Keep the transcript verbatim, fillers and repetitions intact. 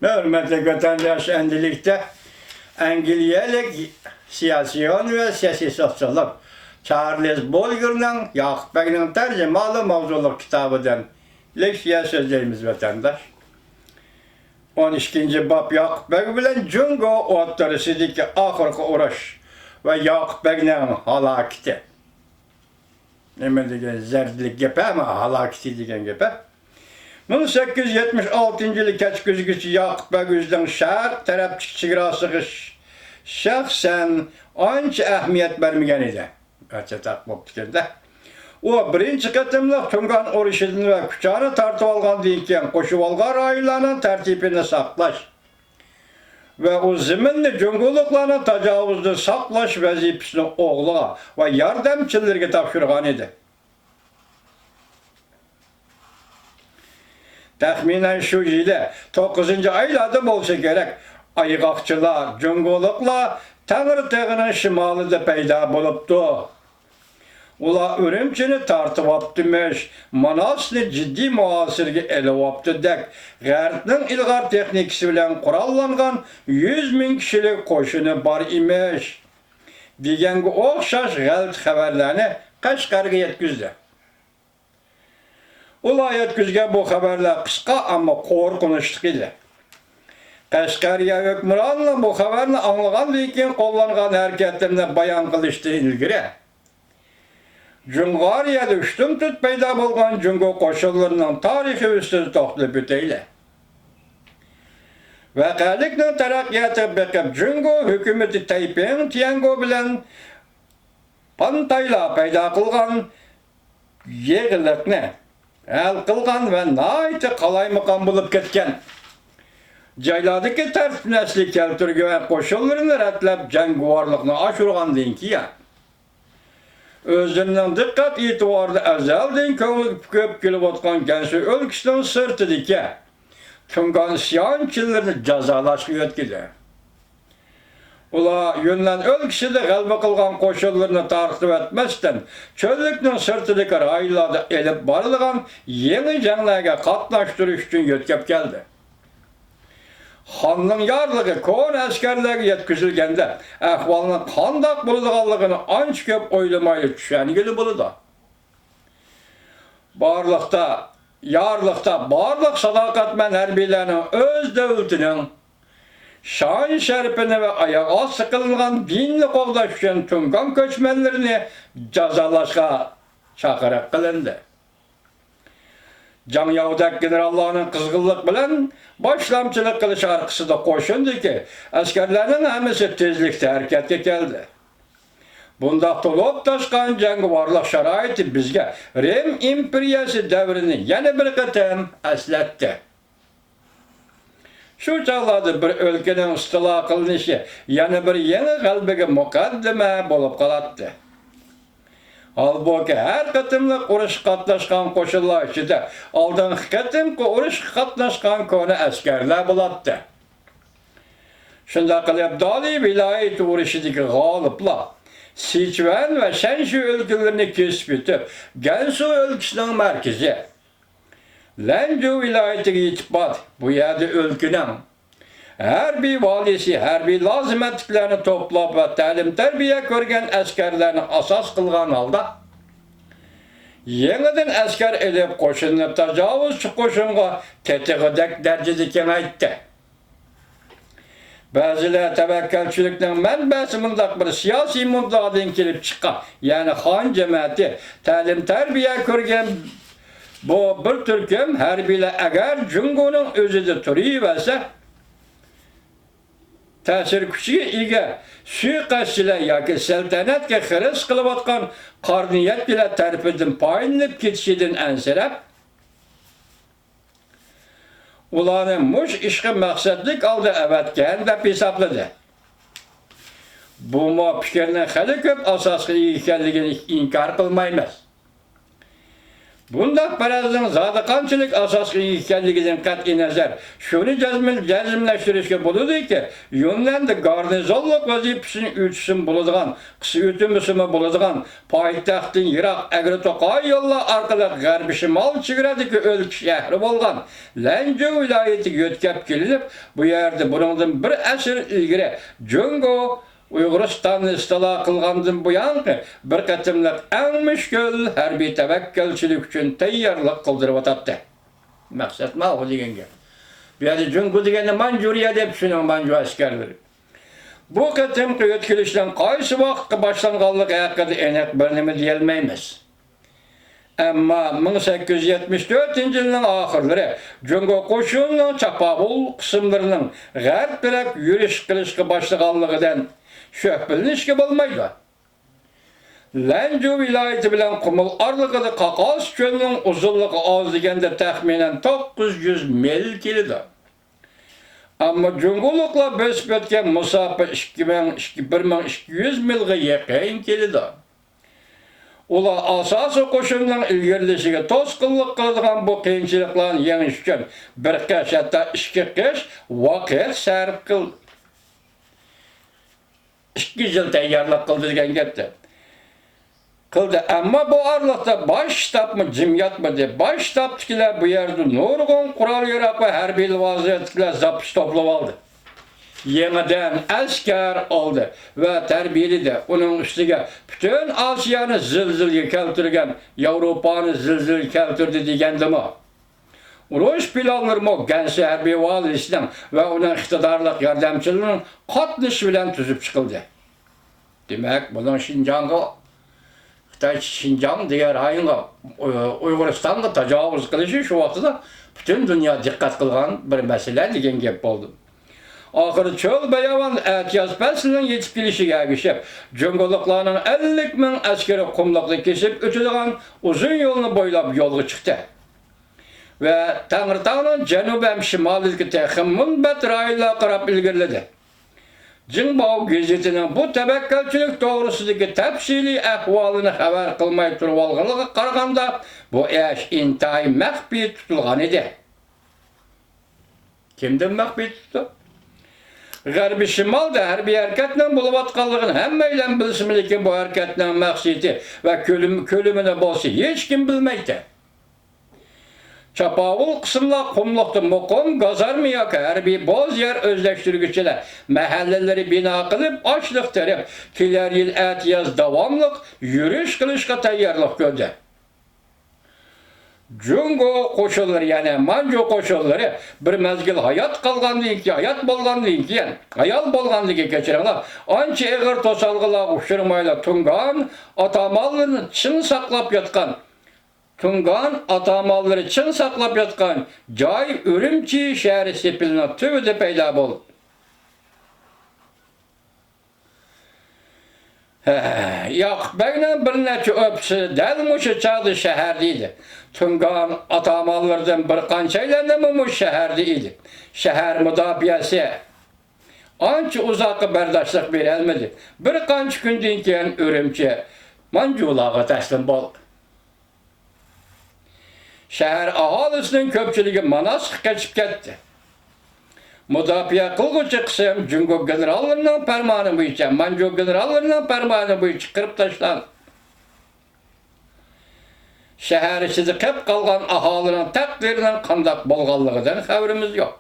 ھۆرمەتلىك ۋەتەنداش، ئەندىلىكتە ئەنگلىيەلىك سىياسىيون ۋە سىياسىي سوتسىيولوگ چارلىز بولگېرنىڭ ياقۇپ بەگنىڭ تەرجىمىھالى ماۋزۇلۇق كىتابىدىن لېكسىيە سۆزلەيمىز، ۋەتەنداش. ئون ئىككىنچى باب، ياقۇپ بەگ بىلەن جۇڭگو ئوتتۇرىسىدىكى ئاخىرقى ئۇرۇش ۋە ياقۇپ بەگنىڭ ھالاكىتى. نېمە دېگەن زەردىلىك گەپ، ئەمما ھالاكىتى دېگەن گەپ. مىڭ سەككىز يۈز يەتمىش ئالتىنچى يىلى كەچكۈزگىچە ياقۇپ بەگ ئۆزىنىڭ شەرق تەرەپتىكى چېگراسىغا ش-، شەخسەن ئانچە ئەھمىيەت بەرمىگەن ئىدى. ئەتە تاق بوپتىكەن-دە. ئۇ بىرىنچى قېتىملىق تۇڭگان ئۇرۇشىدىن ۋە كۇچانى تارتىۋالغاندىن كېيىن قوشۇۋالغان رايونلارنىڭ تەرتىپىنى ساقلاش ۋە ئۇ زېمىننى جۇڭگولۇقلارنىڭ تاجاۋۇزىدىن ساقلاش ۋەزىپىسىنى ئوغلىغا ۋە ياردەمچىلىرىگە تاپشۇرغان ئىدى. تەخمىنەن شۇ يىلى توققۇزىنچى ئايلاردا بولسا كېرەك، ئايغاقچىلار، جۇڭگولۇقلار تەڭرىتېغىنىڭ شىمالىدا پەيدا بولۇپتۇ. ئۇلار ئۈرۈمچىنى تارتىۋاپتىمىش، ماناسنى جىددىي مۇھاسىرىگە ئېلىۋاپتىدەك، غەربنىڭ ئىلغار تېخنىكىسى بىلەن قوراللانغان يۈز مىڭ كىشىلىك قوشۇنى بار ئىمىش، دېگەنگە ئوخشاش غەلىتە خەۋەرلەرنى قەشقەرگە يەتكۈزدى. ئۇلار يەتكۈزگەن بۇ خەۋەرلەر قىسقا، ئەمما قورقۇنچلۇق ئىدى. قەشقەرىيە ھۆكۈمرانىنىڭ بۇ خەۋەرنى ئاڭلىغاندىن كېيىن قوللانغان ھەرىكەتلىرىنى بايان قىلىشتىن ئىلگىرى، جۇڭغارىيەدە ئۇشتۇمتۇت پەيدا بولغان جۇڭگو قوشۇنلىرىنىڭ تارىخى ئۈستىدە توختىلىپ ئۆتەيلى. ۋەقەلىكنىڭ تەرەققىياتىغا بېقىپ، جۇڭگو ھۆكۈمىتى تەيپىڭ تيەنگو بىلەن پانتايلار پەيدا قىلغان يېغىلىقنى ھەل قىلغان ۋە ناھايىتى قالايمىقان بولۇپ كەتكەن جايلاردىكى تەرتىپنى ئەسلىگە كەلتۈرگەن قوشۇنلىرىنى رەتلەپ، جەڭگىۋارلىقنى ئاشۇرغاندىن كېيىن، ئۆزلىرىنىڭ دىققەت ئېتىبارىدا ئەزەلدىن كۆڭۈل كۆپ كېلىۋاتقان گەنسۇ ئۆلكىسىنىڭ سىرتىدىكى تۇڭگان ئىسيانچىلىرىنى جازالاشقا يۆتكىدى. ئۇلار يۈننەن ئۆلكىسىدە غەلىبە قىلغان قوشۇنلىرىنى تارقىتىۋەتمەستىن، چۆللۈكنىڭ سىرتىدىكى رايونلاردا ئېلىپ بارىدىغان يېڭى جەڭلەرگە قاتناشتۇرۇش ئۈچۈن يۆتكەپ كەلدى. خاننىڭ يارلىقى كونا ئەسكەرلەرگە يەتكۈزۈلگەندە، ئەھۋالنىڭ قانداق بولىدىغانلىقىنى ئانچە كۆپ ئويلىمايلا چۈشەنگىلى بولىدۇ. بارلىقتا، يارلىقتا بارلىق ساداقەتمەن ھەربىيلەرنىڭ ئۆز دۆلىتىنىڭ شان-شەرىپىنى ۋە ئاياغ ئاستى قىلىنغان دىننى قوغداش ئۈچۈن تۇڭگان كۆچمەنلىرىنى جازالاشقا چاقىرىق قىلىندى. جاڭ ياۋدەك گېنېراللارنىڭ قىزغىنلىق بىلەن باشلامچىلىق قىلىشى ئارقىسىدا قوشۇندىكى ئەسكەرلەرنىڭ ھەممىسى تېزلىكتە ھەرىكەتكە كەلدى. بۇنداق تولۇپ تاشقان جەڭگىۋارلىق شارائىتى بىزگە رىم ئىمپېرىيەسى دەۋرىنى يەنە بىر قېتىم ئەسلەتتى. شۇ چاغلاردا بىر ئۆلكىنىڭ ئىستىلا قىلىنىشى يەنە بىر يېڭى غەلىبىگە مۇقەددىمە بولۇپ قالاتتى. ھالبۇكى، ھەر قېتىملىق ئۇرۇشقا قاتناشقان قوشۇنلار ئىچىدە ئالدىنقى قېتىمقى ئۇرۇشقا قاتناشقان كونا ئەسكەرلەر بولاتتى. شۇنداق قىلىپ، دالى ۋىلايىتى ئۇرۇشىدىكى غالىپلار سىچۈەن ۋە شەنشى ئۆلكىلىرىنى كېسىپ ئۆتۈپ، گەنسۇ ئۆلكىسىنىڭ مەركىزى لەنجۇ ۋىلايىتىگە يېتىپ باردى. بۇ يەردە ئۆلكىنىڭ ھەربىي ۋالىيسى ھەربىي لازىمەتلىكلەرنى توپلاپ ۋە تەلىم-تەربىيە كۆرگەن ئەسكەرلەرنى ئاساس قىلغان ھالدا، يېڭىدىن ئەسكەر ئېلىپ، قوشۇننى تاجاۋۇزچى قوشۇنغا تېتىغۇدەك دەرىجىدە كېڭەيتتى. بەزىلەر تەۋەككەلچىلىكنىڭ مەنبەسى مۇنداق بىر سىياسىي مۇددىئادىن كېلىپ چىققان، يەنى خان جەمەتى تەلىم-تەربىيە كۆرگەن بۇ بىر تۈركۈم ھەربىيلەر ئەگەر جۇڭگونىڭ ئۆزىدە تۇرۇۋەرسە، تەسىر كۈچىگە ئىگە سۇيىقەستچىلەر ياكى سەلتەنەتكە خىرىس قىلىۋاتقان قارا نىيەتلىكلەر تەرىپىدىن پايدىلىنىپ كېتىشىدىن ئەنسىرەپ، ئۇلارنى مۇشۇ ئىشقا مەقسەتلىك ھالدا ئەۋەتكەن دەپ ھېسابلىدى. بۇمۇ پىكىرنىڭ خېلى كۆپ ئاساسقا ئىگە ئىكەنلىكىنى ئىنكار قىلمايمىز. بۇنداق پەرەزنىڭ زادى قانچىلىك ئاساسقا ئىگە ئىكەنلىكىدىن قەتئىينەزەر، شۇنى جەزم-، جەزملەشتۈرۈشكە بولىدۇكى، يۈننەندە گارنىزونلۇق ۋەزىپىسىنى ئۆتىسىمۇ بولىدىغان، قىسا ئۆتمىسىمۇ بولىدىغان، پايتەختتىن يىراق ئەگرى-توقاي يوللار ئارقىلىق غەربىي شىمال چېگرادىكى ئۆلكە شەھىرى بولغان لەنجۇ ۋىلايىتىگە يۆتكەپ كېلىنىپ، بۇ يەردە بۇنىڭدىن بىر ئەسىر ئىلگىرى جۇڭگو ئۇيغۇرىستاننى ئىستىلا قىلغاندىن بۇيانقى بىر قېتىملىق ئەڭ مۈشكۈل ھەربىي تەۋەككۈلچىلىك ئۈچۈن تەييارلىق قىلدۇرۇۋاتاتتى. مەقسەت ماۋۇ دېگەن گەپ. بۇ يەردە جۇڭگو دېگەندە مانجۇرىيە دەپ چۈشىنىڭ، مانجۇ ئەسكەرلىرى. بۇ قېتىمقى يۆتكىلىشنىڭ قايسى ۋاقىتقا باشلانغانلىقى ھەققىدە ئېنىق بىر نېمە دېيەلمەيمىز. ئەمما مىڭ سەككىز يۈز يەتمىش تۆتىنچى يىلنىڭ ئاخىرلىرى جۇڭگو قوشۇنىنىڭ چاپاۋۇل قىسىملىرىنىڭ غەرب تەرەپ يۈرۈش قىلىشقا باشلىغانلىقىدىن شۈبھىلىنىشكە بولمايدۇ. لەنجۇ ۋىلايىتى بىلەن قۇمۇل ئارىلىقىدا قاقاس چۆلنىڭ ئۇزۇنلۇقى ئاز دېگەندە تەخمىنەن توققۇز يۈز مىل كېلىدۇ. ئەمما جۇڭگولۇقلار بۆسۈپ ئۆتكەن مۇساپە ئىككى مىڭ، ئىككى، بىر مىڭ ئىككى يۈز مىلغا يېقىن كېلىدۇ. ئۇلار ئاساسىي قوشۇننىڭ ئىلگىرىلىشىگە توسقۇنلۇق قىلىدىغان بۇ قىيىنچىلىقلارنى يېڭىش ئۈچۈن بىر قىش، ھەتتا ئىككى قىش ۋاقىت سەرپ قىلدى. ئىككى يىل تەييارلىق قىلدى دېگەن گەپتە. قىلدى. ئەمما بۇ ئارىلىقتا باش شتابمۇ جىم ياتمىدى. باش شتابتىكىلەر بۇ يەردە نۇرغۇن قورال-ياراغ ۋە ھەربىي لىۋازىيەتتىكىلەر زاپىسى توپلىۋالدى. يېڭىدىن ئەسكەر ئالدى ۋە تەربىيەلىدى. ئۇنىڭ ئۈستىگە پۈتۈن ئاسىيانى زىلزىلىگە كەلتۈرگەن، ياۋروپانى زىلزىلىگە كەلتۈردى دېگەندىمۇ. ئۇرۇش پىلانلىرىمۇ گەنسى ھەربىي ۋالىسىنىڭ ۋە ئۇنىڭ ئىقتىدارلىق ياردەمچىلىرىنىڭ قاتنىشىشى بىلەن تۈزۈپ چىقىلدى. دېمەك، بۇنىڭ شىنجاڭغا، خىتاي شىنجاڭ دېگەن رايونغا، ئۇ-، ئۇيغۇرىستانغا تاجاۋۇز قىلىشى شۇ ۋاقتىدا پۈتۈن دۇنيا دىققەت قىلغان بىر مەسىلە دېگەن گەپ بولدى. ئاخىرى چۆل باياۋان ئەتىياز پەسلىنىڭ يېتىپ كېلىشىگە ئەگىشىپ، جۇڭگولۇقلارنىڭ ئەللىك مىڭ ئەسكىرى قۇملۇقنى كېسىپ ئۆتىدىغان ئۇزۇن يولنى بويلاپ يولغا چىقتى. ۋە تەڭرىتاغنىڭ جەنۇبىي ھەم شىمالىدىكى تېخى مۇنبەت رايونلارغا قاراپ ئىلگىرىلىدى. جىڭباۋ گېزىتىنىڭ بۇ تەۋەككەلچىلىك توغرىسىدىكى تەپسىلىي ئەھۋالىنى خەۋەر قىلماي تۇرۇۋالغىنىغا قارىغاندا، بۇ ئىش ئىنتايىن مەخپىي تۇتۇلغان ئىدى. كىمدىن مەخپىي تۇتتى؟ غەربىي شىمالدا ھەربىي ھەرىكەتنىڭ بولۇۋاتقانلىقىنى ھەممەيلەن بىلسىمۇ، لېكىن بۇ ھەرىكەتنىڭ مەقسىتى ۋە كۆلىمى، كۆلىمىنى بولسا ھېچكىم بىلمەيتتى. چاپاۋۇل قىسىملار قۇملۇقتا مۇقىم گازارما ياكى ھەربىي بوز يەر ئۆزلەشتۈرگۈچىلەر مەھەللىلىرى بىنا قىلىپ، ئاشلىق تېرىپ، كېلەر يىل ئەتىياز داۋاملىق يۈرۈش قىلىشقا تەييارلىق كۆردى. جۇڭگو قوشۇنلىرى، يەنى مانجۇ قوشۇنلىرى بىر مەزگىل ھايات قالغاندىن كېيىن، ھايات بولغاندىن كېيىن، ھايال بولغاندىن كېيىن، كەچۈرۈڭلار، ئانچە ئېغىر توسالغۇلارغا ئۇچرىمايلا، تۇڭگان ئاتامانلىرىنى چىڭ ساقلاپ ياتقان، تۇڭگان ئاتامانلىرى چىڭ ساقلاپ ياتقان جاي ئۈرۈمچى شەھىرى سېپىلىنىڭ تۈۋىدە پەيدا بولدى. ھە، ياقۇپ بەگنىڭ بىر نەچچە ئوپىسى دەل مۇشۇ چاغدا شەھەردە ئىدى. تۇڭگان ئاتامانلىرىدىن بىر قانچەيلەنمۇ مۇشۇ شەھەردە ئىدى. شەھەر مۇداپىئەسى ئانچە ئۇزاققا بەرداشلىق بېرەلمىدى. بىر قانچە كۈندىن كېيىن ئۈرۈمچى مانجۇلارغا تەسلىم بولدى. شەھەر ئاھالىسىنىڭ كۆپچىلىكى ماناسقا قېچىپ كەتتى. مۇداپىئە قىلغۇچى قىسىم جۇڭگو گېنېراللىرىنىڭ پەرمانى بويىچە، مانجۇ گېنېراللىرىنىڭ پەرمانى بويىچە قىرىپ تاشلاندى. شەھەر ئىچىدە قېلىپ قالغان ئاھالىنىڭ تەقدىرىنىڭ قانداق بولغانلىقىدىن خەۋىرىمىز يوق.